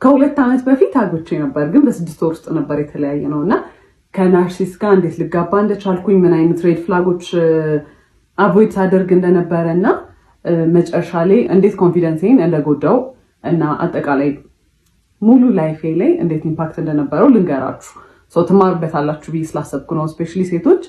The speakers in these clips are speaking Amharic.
ከ2 ዓመት በፊት አግብቼ ነበር፣ ግን በ6 ወር ውስጥ ነበር የተለያየነው። እና ከ narcissist ጋር እንዴት ልጋባ እንደቻልኩኝ፣ ምን አይነት red flag ኦች avoid ሳደርግ እንደነበረ እና መጨረሻ ላይ እንዴት confidence ኤን እንደጎዳው እና አጠቃላይ ሙሉ life ኤ ላይ እንዴት impact እንደነበረው ልንገራችሁ። So ትማሩበታላችሁ ብዬ ስላሰብኩ ነው። Especially ሴቶች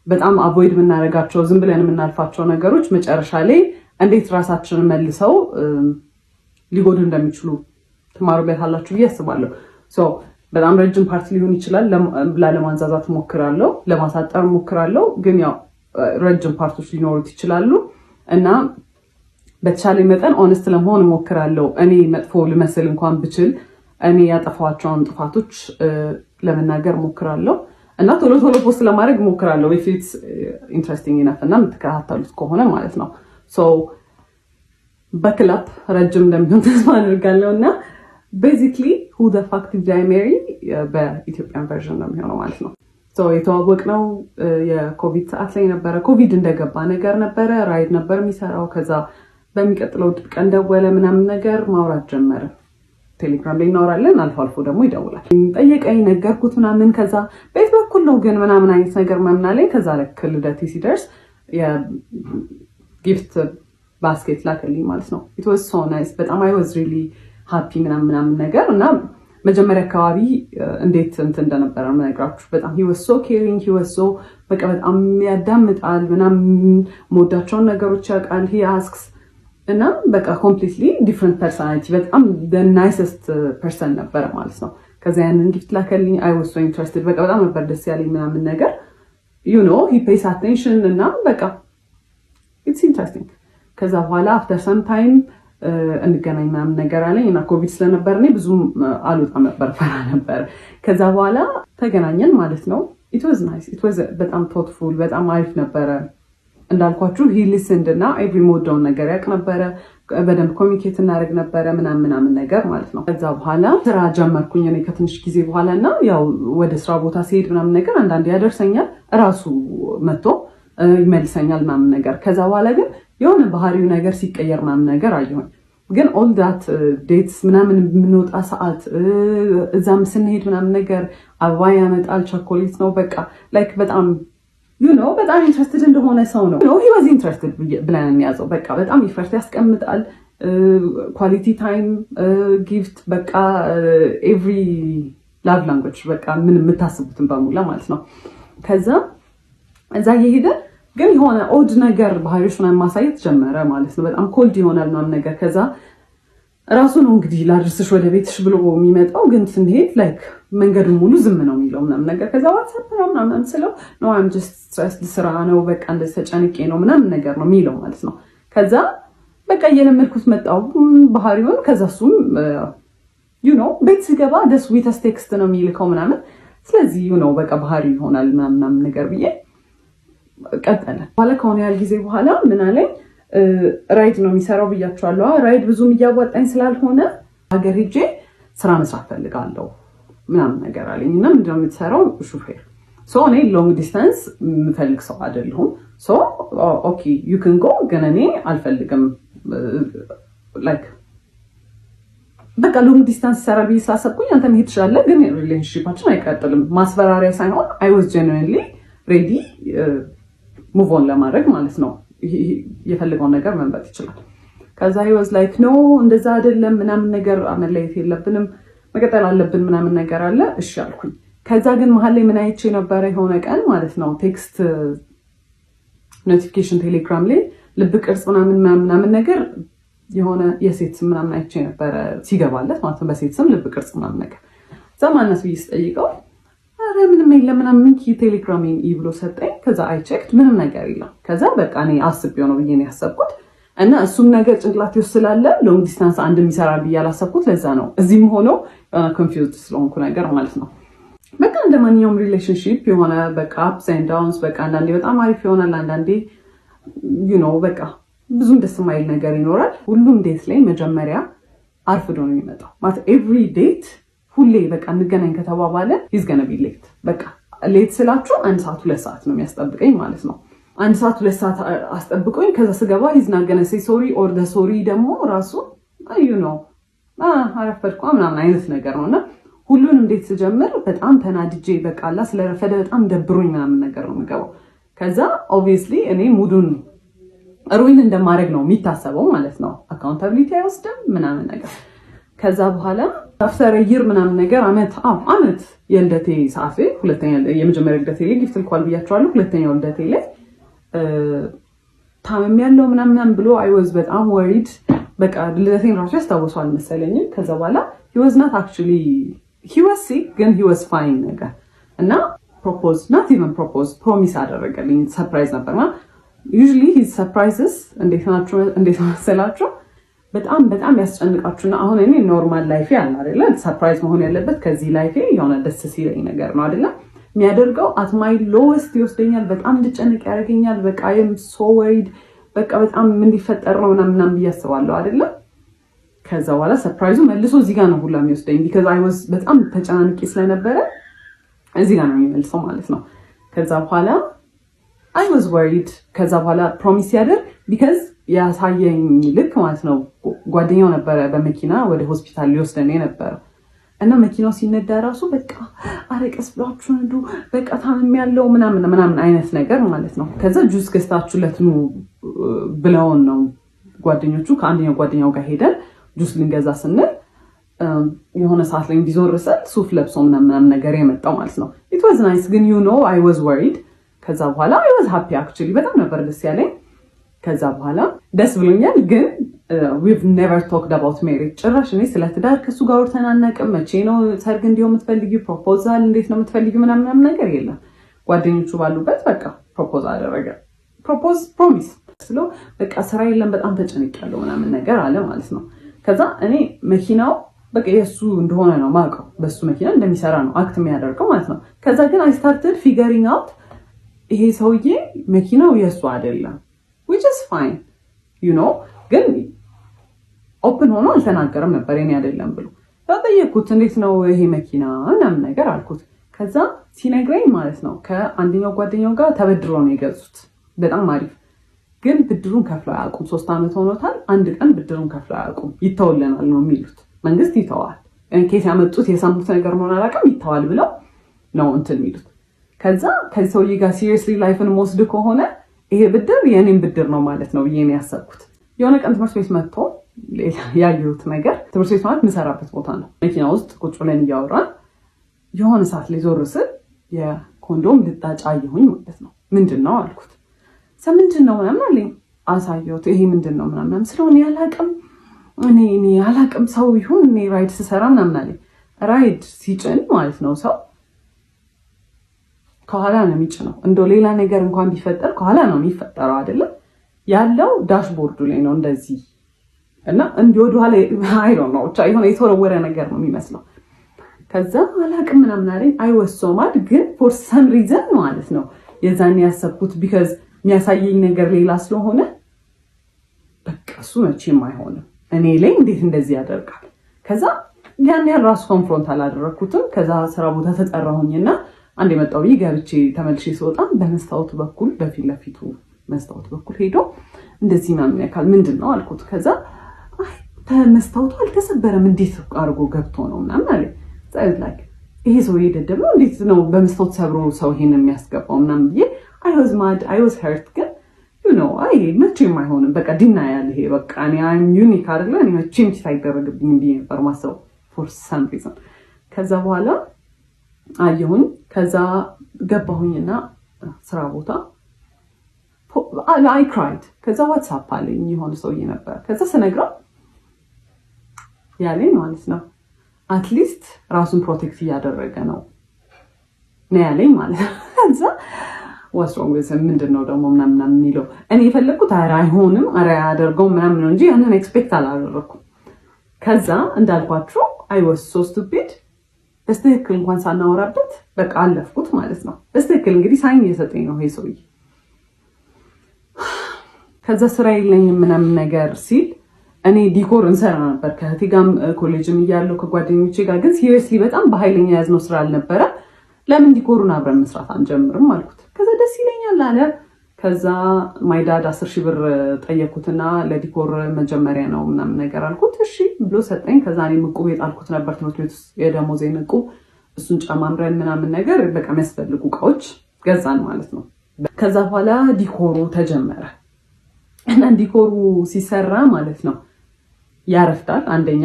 በጣም avoid የምናደርጋቸው፣ ዝም ብለን የምናልፋቸው ነገሮች መጨረሻ ላይ እንዴት ራሳችንን መልሰው ሊጎዱ እንደሚችሉ ትማሩበታላችሁ ብዬ አስባለሁ። በጣም ረጅም part ሊሆን ይችላል። ላለማንዛዛት ሞክራለሁ፣ ለማሳጠር ሞክራለሁ። ግን ያው ረጅም part ኦች ሊኖሩት ይችላሉ እና በተቻለ መጠን honest ለመሆን እሞክራለሁ። እኔ መጥፎ ልመስል እንኳን ብችል እኔ ያጠፋኋቸውን ጥፋቶች ለመናገር እሞክራለሁ እና ቶሎ ቶሎ post ለማድረግ እሞክራለሁ። If it's interesting enough እና የምትከታተሉት ከሆነ ማለት ነው። በክላፕ ረጅም እንደሚሆን ተስፋ አድርጋለሁ። እና basically "Who the fuck did I marry" በ Ethiopian version ነው የሚሆነው ማለት ነው። የተዋወቅነው የኮቪድ ሰዓት ላይ ነበረ። ኮቪድ እንደገባ ነገር ነበረ። Ride ነበር የሚሰራው። ከዛ በሚቀጥለው ቀን ደወለ ምናምን ነገር፣ ማውራት ጀመረ። ቴሌግራም ላይ እናወራለን። አልፎ አልፎ ደግሞ ይደውላል። ጠየቀኝ፣ ነገርኩት ምናምን። ከዛ ቤት በኩል ነው ግን ምናምን አይነት ነገር ምናምን አለኝ። ከዛ ልክ ልደቴ ሲደርስ የ gift basket ላከልኝ ማለት ነው። It was so nice። በጣም I was really happy ምናምን ምናምን ነገር። እና መጀመሪያ አካባቢ እንዴት እንትን እንደነበረ የምነግራችሁ፣ በጣም he was so caring፣ he was so በቃ በጣም ያዳምጣል ምናምን፣ የምወዳቸውን ነገሮች ያውቃል፣ he asks እና በቃ completely different personality፣ በጣም nicest person ነበረ ማለት ነው። ከዛ ያንን gift ላከልኝ። I was so interested። በቃ በጣም ነበር ደስ ያለኝ ምናምን ነገር። He pays attention እና በቃ it's interesting። ከዛ በኋላ after some time እንገናኝ ምናምን ነገር አለኝ እና ኮቪድ ስለነበር እኔ ብዙም አልወጣም ነበር፣ ፈራ ነበር። ከዛ በኋላ ተገናኘን ማለት ነው። It was nice፣ it was በጣም thoughtful፣ በጣም አሪፍ ነበረ። እንዳልኳችሁ he listened እና every የምወደውን ነገር ያውቅ ነበረ። በደንብ communicate እናደርግ ነበረ ምናምን ምናምን ነገር ማለት ነው። ከዛ በኋላ ስራ ጀመርኩኝ እኔ ከትንሽ ጊዜ በኋላ። እና ያው ወደ ስራ ቦታ ሲሄድ ምናምን ነገር አንዳንዴ ያደርሰኛል፣ እራሱ መጥቶ ይመልሰኛል ምናምን ነገር። ከዛ በኋላ ግን የሆነ ባህሪው ነገር ሲቀየር ምናምን ነገር አየሁኝ። ግን all that dates ምናምን የምንወጣ ሰዓት፣ እዛም ስንሄድ ምናምን ነገር አበባ ያመጣል፣ ቸኮሌት ነው፣ በቃ like በጣም በጣም interested እንደሆነ ሰው ነው። He was interested ብለን የሚያዘው፣ በቃ በጣም effort ያስቀምጣል። Quality time፣ gift፣ በቃ every love language፣ በቃ ምን የምታስቡትን በሙላ ማለት ነው። ከዛ እዛ እየሄደ ግን የሆነ odd ነገር ባህሪዎች ምናምን ማሳየት ጀመረ ማለት ነው። በጣም cold ይሆናል ምናምን ነገር። ከዛ ራሱ ነው እንግዲህ ላድርስሽ ወደ ቤትሽ ብሎ የሚመጣው። ግን ስንሄድ like መንገዱን ሙሉ ዝም ነው የሚለው ምናምን ነገር። ከዛ what's up ነው ምናምን ስለው "No, I'm just stressed፣ ስራ ነው፣ በቃ እንደዚህ ተጨንቄ ነው" ምናምን ነገር ነው የሚለው ማለት ነው። ከዛ በቃ እየለመድኩት መጣው ባህሪውን። ከዛ እሱም ቤት ስገባ the sweetest text ነው የሚልከው ምናምን። ስለዚህ በቃ ባህሪ ይሆናል ምናምን ነገር ብዬ ቀጠለ። በኋላ ከሆነ ያህል ጊዜ በኋላ ምን አለኝ፣ Ride ነው የሚሰራው ብያቸዋለሁ። Ride ብዙም እያዋጣኝ ስላልሆነ ሀገር ሄጄ ስራ መስራት ፈልጋለሁ ምናምን ነገር አለኝ። እና ምንድነው የምትሰራው? ሹፌር። So እኔ long distance የምፈልግ ሰው አይደለሁም። So okay, you can go፣ ግን እኔ አልፈልግም። Like በቃ long distance ይሰራል ብዬ ስላሰብኩኝ አንተ መሄድ ትችላለህ፣ ግን relationship ኣችን አይቀጥልም። ማስፈራሪያ ሳይሆን I was genuinely ready move on ለማድረግ ማለት ነው። የፈለገውን ነገር መምረጥ ይችላል። ከዛ he was like "No፣ እንደዛ አይደለም" ምናምን ነገር፣ መለየት የለብንም፣ መቀጠል አለብን ምናምን ነገር አለ። እሺ አልኩኝ። ከዛ ግን መሀል ላይ ምን አይቼ ነበረ፣ የሆነ ቀን ማለት ነው፣ text notification ቴሌግራም ላይ ልብ ቅርጽ ምናምን ምናምን ነገር፣ የሆነ የሴት ስም ምናምን አይቼ ነበረ ሲገባለት ማለት ነው። በሴት ስም ልብ ቅርጽ ምናምን ነገር። እዛ ማነስ ብዬ ስጠይቀው ኧረ ምንም የለም ምናምን፣ እንኪ ቴሌግራሜን ብሎ ሰጠኝ። ከዛ I checked፣ ምንም ነገር የለም። ከዛ በቃ እኔ አስቤው ነው ብዬ ነው ያሰብኩት። እና እሱም ነገር ጭንቅላቴ ውስጥ ስላለ long distance አንድ የሚሰራ ብዬ ያላሰብኩት ለዛ ነው። እዚህም ሆኖ confused ስለሆንኩ ነገር ማለት ነው። በቃ እንደ ማንኛውም relationship የሆነ በቃ ups and downs፣ በቃ አንዳንዴ በጣም አሪፍ ይሆናል፣ አንዳንዴ በቃ ብዙም ደስ የማይል ነገር ይኖራል። ሁሉም date ላይ መጀመሪያ አርፍዶ ነው የሚመጣው። ማለት every date ሁሌ በቃ እንገናኝ ከተባባለ he's gonna be late። በቃ late ስላችሁ አንድ ሰዓት፣ 2 ሰዓት ነው የሚያስጠብቀኝ ማለት ነው። አንድ ሰዓት፣ 2 ሰዓት አስጠብቆኝ ከዛ ስገባ he's not gonna say sorry or the sorry ደግሞ ራሱ አረፈድኳ ምናምን አይነት ነገር ነው። እና ሁሉንም date ስጀምር በጣም ተናድጄ፣ በቃላ ስለረፈደ በጣም ደብሮኝ ምናምን ነገር ነው የምገባው። ከዛ obviously እኔ mood ኡን ruin እንደማድረግ ነው የሚታሰበው ማለት ነው። Accountability አይወስድም ምናምን ነገር። ከዛ በኋላ after a year ምናምን ነገር፣ አመት፣ አዎ አመት፣ የልደቴ ሰዓት ላይ፣ ሁለተኛ፣ የመጀመሪያ ልደቴ ላይ gift ልኳል ብያቸዋለሁ። ሁለተኛው ልደቴ ላይ ታምሜያለሁ ምናምን ብሎ I was በጣም worried። በቃ ልደቴን ራሱ ያስታውሰዋል መሰለኝም። ከዛ በኋላ he was not actually, he was sick ግን he was fine ነገር እና propose, not even propose, promise አደረገልኝ። Surprise ነበርና usually his surprises እንዴት ናቸው፣ እንዴት መሰላችሁ? በጣም በጣም ያስጨንቃችሁና አሁን እኔ normal life ኤ አለ አይደለ? Surprise መሆን ያለበት ከዚህ life ኤ የሆነ ደስ ሲለኝ ነገር ነው አይደለ? የሚያደርገው at my lowest ይወስደኛል። በጣም እንድጨንቅ ያደርገኛል። በቃ I'm so worried፣ በቃ በጣም ምን ሊፈጠር ነው ምናምን ምናምን ብዬ አስባለሁ አይደለ? ከዛ በኋላ surprise ኡ መልሶ እዚህ ጋር ነው ሁላ የሚወስደኝ because I was በጣም ተጨናንቄ ስለነበረ እዚህ ጋር ነው የሚመልሰው ማለት ነው። ከዛ በኋላ I was worried። ከዛ በኋላ promise ያደርግ because ያሳየኝ ልክ ማለት ነው፣ ጓደኛው ነበረ በመኪና ወደ ሆስፒታል ሊወስደን የነበረው እና መኪናው ሲነዳ ራሱ በቃ አረ ቀስ ብላችሁ ንዱ፣ በቃ ታምሜያለሁ ምናምን ምናምን አይነት ነገር ማለት ነው። ከዛ ጁስ ገዝታችሁለት ኑ ብለውን ነው ጓደኞቹ። ከአንደኛው ጓደኛው ጋር ሄደን ጁስ ልንገዛ ስንል የሆነ ሰዓት ላይ እንዲዞር ስል ሱፍ ለብሶ ምናምን ነገር የመጣው ማለት ነው። It was nice ግን I was worried። ከዛ በኋላ I was happy actually፣ በጣም ነበር ደስ ያለኝ። ከዛ በኋላ ደስ ብሎኛል። ግን we've never talked about marriage፣ ጭራሽ እኔ ስለ ትዳር ከሱ ጋር አውርተን አናውቅም። መቼ ነው ሰርግ እንዲሆን የምትፈልጊው? Proposal እንዴት ነው የምትፈልጊው? ምናምን ነገር የለም። ጓደኞቹ ባሉበት በቃ propose አደረገ። Propose, promise ስለው በቃ ስራ የለም፣ በጣም ተጨንቄያለሁ ምናምን ነገር አለ ማለት ነው። ከዛ እኔ መኪናው በቃ የእሱ እንደሆነ ነው ማውቀው፣ በሱ መኪና እንደሚሰራ ነው act የሚያደርገው ማለት ነው። ከዛ ግን I started figuring out ይሄ ሰውዬ መኪናው የእሱ አይደለም፣ which is fine፣ ግን open ሆኖ አልተናገረም ነበር የኔ አይደለም ብሎ። ጠየቅኩት። እንዴት ነው ይሄ መኪና ምናምን ነገር አልኩት። ከዛ ሲነግረኝ ማለት ነው ከአንደኛው ጓደኛው ጋር ተበድሮ ነው የገዙት። በጣም አሪፍ፣ ግን ብድሩን ከፍለው አያውቁም። 3 ዓመት ሆኖታል። አንድ ቀን ብድሩን ከፍለው አያውቁም። ይተውልናል ነው የሚሉት። መንግስት ይተዋል። ኬት ያመጡት የሰሙት ነገር መሆን አላውቅም። ይተዋል ብለው ነው እንትን የሚሉት። ከዛ ከዚህ ሰውዬ ጋር seriously life ን መወስድ ከሆነ ይሄ ብድር የእኔም ብድር ነው ማለት ነው ብዬ ነው ያሰብኩት። የሆነ ቀን ትምህርት ቤት መጥቶ ያየሁት ነገር፣ ትምህርት ቤት ማለት የምሰራበት ቦታ ነው። መኪና ውስጥ ቁጭ ብለን እያወራን የሆነ ሰዓት ላይ ዞር ስል የኮንዶም ልጣጭ አየሁኝ ማለት ነው። ምንድን ነው አልኩት። ምንድን ነው ምናምን አለኝ። አሳየሁት። ይሄ ምንድን ነው ምናምን ስለሆነ ያላቅም፣ እኔ አላቅም፣ ሰው ይሁን፣ እኔ ride ስሰራ ምናምን አለኝ። Ride ሲጭን ማለት ነው ሰው ከኋላ ነው የሚጭነው። እንደው ሌላ ነገር እንኳን ቢፈጠር ከኋላ ነው የሚፈጠረው አይደለም፣ ያለው dashboard ኡ ላይ ነው እንደዚህ እና እንዲህ ወደኋላ፣ I don't know፣ ብቻ የሆነ የተወረወረ ነገር ነው የሚመስለው። ከዛ አላቅም ምናምን አለኝ። I was so mad ግን for some reason ማለት ነው የዛን ያሰብኩት because የሚያሳየኝ ነገር ሌላ ስለሆነ በቃ እሱ መቼም አይሆንም፣ እኔ ላይ እንዴት እንደዚህ ያደርጋል። ከዛ ያን ያህል ራሱ confront አላደረግኩትም። ከዛ ስራ ቦታ ተጠራሁኝና አንድ የመጣው ብዬ ገብቼ ተመልሼ ስወጣ በመስታወቱ በኩል፣ በፊት ለፊቱ መስታወት በኩል ሄዶ እንደዚህ ምናምን ያካል፣ ምንድን ነው አልኩት። ከዛ መስታወቱ አልተሰበረም፣ እንዴት አድርጎ ገብቶ ነው ምናምን አለ። Like ይሄ ሰውዬ ደደብ ነው፣ እንዴት ነው በመስታወት ሰብሮ ሰው ይሄን የሚያስገባው ምናምን ብዬ I was mad, I was hurt ግን አይ መቼም አይሆንም፣ በቃ denial፣ ይሄ በቃ እኔ I'm unique አይደለ፣ እኔ መቼም cheat አይደረግብኝም ብዬ ነበር ማሰብ for some reason። ከዛ በኋላ አየሁኝ። ከዛ ገባሁኝና ስራ ቦታ I cried። ከዛ what's up አለኝ የሆነ ሰውዬ ነበር። ከዛ ስነግረው ያለኝ ማለት ነው at least ራሱን protect እያደረገ ነው ነው ያለኝ ማለት ነው። ከዛ what's wrong፣ ምንድን ነው ደግሞ ምናምን የሚለው፣ እኔ የፈለግኩት ኧረ አይሆንም፣ ኧረ አያደርገውም ምናምን ነው እንጂ ያንን expect አላደረኩም። ከዛ እንዳልኳችሁ I was so stupid፣ በስትክክል እንኳን ሳናወራበት በቃ አለፍኩት ማለት ነው። በስትክክል እንግዲህ sign እየሰጠኝ ነው ይሄ ሰውዬ። ከዛ ስራ የለኝም ምናምን ነገር ሲል እኔ decor እንሰራ ነበር ከእህቴ ጋርም ኮሌጅም እያለሁ ከጓደኞቼ ጋር፣ ግን seriously በጣም በኃይለኛ የያዝነው ስራ አልነበረ። ለምን decor ኡን አብረን መስራት አንጀምርም አልኩት። ከዛ ደስ ይለኛል አለ። ከዛ my dad 10,000 ብር ጠየኩትና ለ decor መጀመሪያ ነው ምናምን ነገር አልኩት። እሺ ብሎ ሰጠኝ። ከዛ እኔም ዕቁብ የጣልኩት ነበር ትምህርት ቤት ውስጥ፣ የደሞዜን ዕቁብ፣ እሱን ጨማምረን ምናምን ነገር በቃ የሚያስፈልጉ እቃዎች ገዛን ማለት ነው። ከዛ በኋላ decor ኡ ተጀመረ እና decor ኡ ሲሰራ ማለት ነው ያረፍዳል። አንደኛ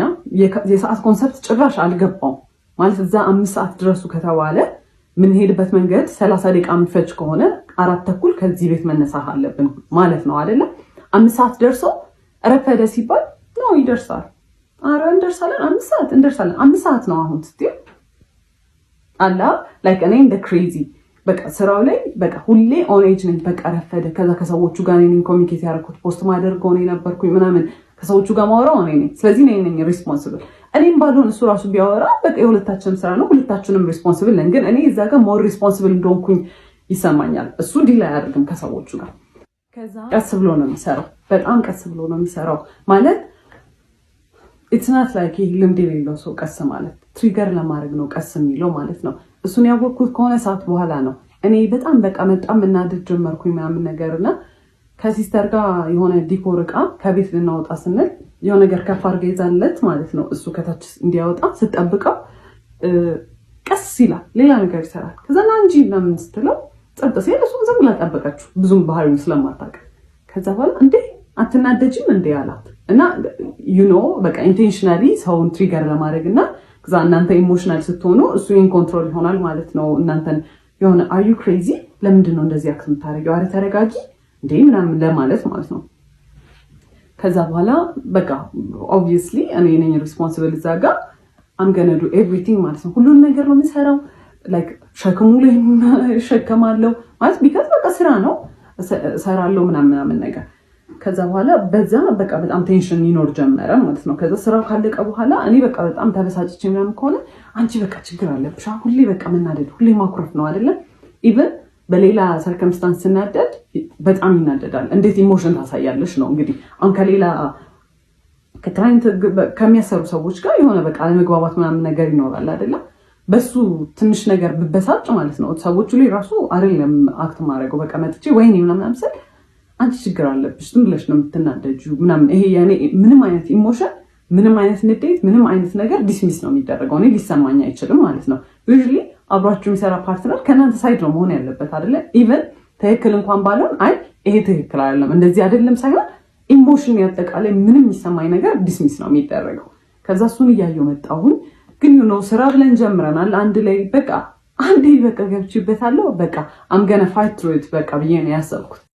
የሰዓት concept ጭራሽ አልገባውም። ማለት እዛ 5 ሰዓት ድረሱ ከተባለ የምንሄድበት መንገድ 30 ደቂቃ የሚፈጅ ከሆነ 4:30 ከዚህ ቤት መነሳት አለብን ማለት ነው አይደለም? 5 ሰዓት ደርሶ ረፈደ ሲባል ነው ይደርሳል። አረ እንደርሳለን፣ 5 ሰዓት እንደርሳለን። 5 ሰዓት ነው አሁን ስትይ አላ like እኔ እንደ crazy በቃ ስራው ላይ በቃ ሁሌ on edge ነኝ። በቃ ረፈደ። ከዛ ከሰዎቹ ጋር እኔ ነኝ communicate ያደረኩት፣ post ማደርገው እኔ ነበርኩኝ ምናምን፣ ከሰዎቹ ጋር ማወራው እኔ ነኝ። ስለዚህ እኔ ነኝ responsible። እኔም ባልሆን እሱ ራሱ ቢያወራ በቃ የሁለታችንም ስራ ነው፣ ሁለታችንም responsible ነን። ግን እኔ እዛ ጋር more responsible እንደሆንኩኝ ይሰማኛል። እሱ deal አያደርግም ከሰዎቹ ጋር። ቀስ ብሎ ነው የሚሰራው፣ በጣም ቀስ ብሎ ነው የሚሰራው። ማለት it's not like ይህ ልምድ የሌለው ሰው ቀስ ማለት፣ trigger ለማድረግ ነው ቀስ የሚለው ማለት ነው። እሱን ያወቅኩት ከሆነ ሰዓት በኋላ ነው። እኔ በጣም በቃ በጣም መናደድ ጀመርኩኝ ምናምን ነገር እና ከ sister ጋር የሆነ decor እቃ ከቤት ልናወጣ ስንል የሆነ ነገር ከፍ አድርጋ ይዛለት ማለት ነው። እሱ ከታች እንዲያወጣ ስጠብቀው ቀስ ይላል፣ ሌላ ነገር ይሰራል። ከዛ ና እንጂ ምናምን ስትለው ጸጥ ሲል እሱም ዝም ብላ ጠበቀችው፣ ብዙም ባህሪውን ስለማታውቅ። ከዛ በኋላ እንዴ አትናደጅም እንዴ አላት። እና በቃ intentionally ሰውን trigger ለማድረግ እና ከዛ እናንተ emotional ስትሆኑ እሱ in control ይሆናል ማለት ነው። እናንተን የሆነ "Are you crazy? ለምንድን ነው እንደዚህ act የምታደርጊው? አረ ተረጋጊ እንዴ" ምናምን ለማለት ማለት ነው። ከዛ በኋላ በቃ obviously እኔ ነኝ responsible እዛ ጋር፣ I'm gonna do everything ማለት ነው። ሁሉን ነገር ነው የምሰራው። Like ሸክሙ ላይ እሸከማለሁ ማለት because በቃ ስራ ነው፣ እሰራለሁ ምናምን ምናምን ነገር። ከዛ በኋላ በዛ በቃ በጣም tension ይኖር ጀመረ ማለት ነው። ከዛ ስራው ካለቀ በኋላ እኔ በቃ በጣም ተበሳጭቼ ምናምን ከሆነ "አንቺ በቃ ችግር አለብሽ፣ ሁሌ በቃ መናደድ፣ ሁሌ ማኩረፍ ነው አይደለም?" Even በሌላ circumstance ስናደድ በጣም ይናደዳል። እንዴት emotion ታሳያለሽ ነው እንግዲህ። አሁን ከሌላ ከ client ከሚያሰሩ ሰዎች ጋር የሆነ በቃ አለመግባባት ምናምን ነገር ይኖራል አይደለም? በሱ ትንሽ ነገር ብበሳጭ ማለት ነው ሰዎቹ ላይ ራሱ አይደለም act ማድረገው፣ በቃ መጥቼ ወይኔ ምናምን ስል "አንቺ ችግር አለብሽ፣ ዝም ብለሽ ነው የምትናደጂው" ምናምን። ይሄ የኔ ምንም አይነት emotion፣ ምንም አይነት ንዴት፣ ምንም አይነት ነገር dismiss ነው የሚደረገው። እኔ ሊሰማኝ አይችልም ማለት ነው። Usually አብሯችሁ የሚሰራ partner ከእናንተ side ነው መሆን ያለበት አይደለ? Even ትክክል እንኳን ባልሆን አይ ይሄ ትክክል አይደለም፣ እንደዚህ አይደለም ሳይሆን emotion ያጠቃላይ ምንም የሚሰማኝ ነገር dismiss ነው የሚደረገው። ከዛ እሱን እያየሁ መጣሁኝ። ግን ስራ ብለን ጀምረናል አንድ ላይ፣ በቃ አንዴ በቃ ገብቼበታለሁ። በቃ I'm gonna fight through it በቃ ብዬ ነው ያሰብኩት።